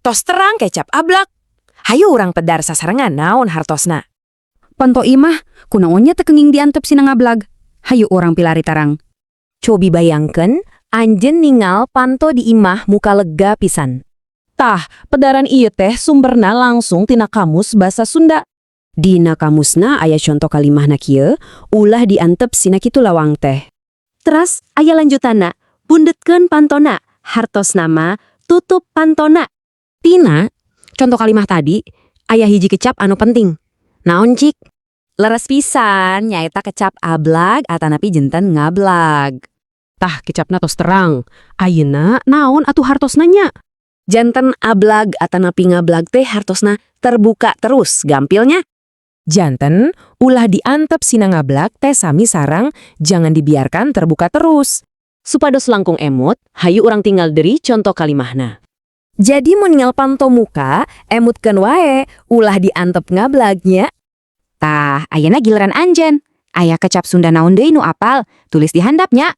Tos terang kecap ablag. Hayu urang pedar sasarengan naon hartosna. Panto imah, kunaon nya teu kenging diantep sina ngablag? Hayu urang pilari tarang. Cobi bayangkeun, anjeun ningal panto di imah muka lega pisan. Tah, pedaran ieu teh sumberna langsung tina Kamus Basa Sunda. Dina kamusna aya conto kalimahna kieu, ulah diantep sina kitu lawang teh. Teras aya lanjutanna, bundetkeun pantona, hartosna mah tutup pantona. Tina, contoh kalimah tadi, aya hiji kecap anu penting. Naon, Cik? Leres pisan, nyaeta kecap ablag atanapi janten ngablag. Tah, kecapna tos terang. Ayeuna naon atuh hartosna nya? Janten ablag atanapi ngablag teh hartosna terbuka terus gampil nya. Janten, ulah diantep sina ngablag teh sami sareng jangan dibiarkan terbuka terus. Supados langkung emut, hayu urang tingal deui contoh kalimahna. Jadi mun ningal panto muka, emutkeun wae, ulah diantep ngablag nya. Tah, ayeuna giliran anjeun. Aya kecap Sunda naon deui nu apal? Tulis di handap nya.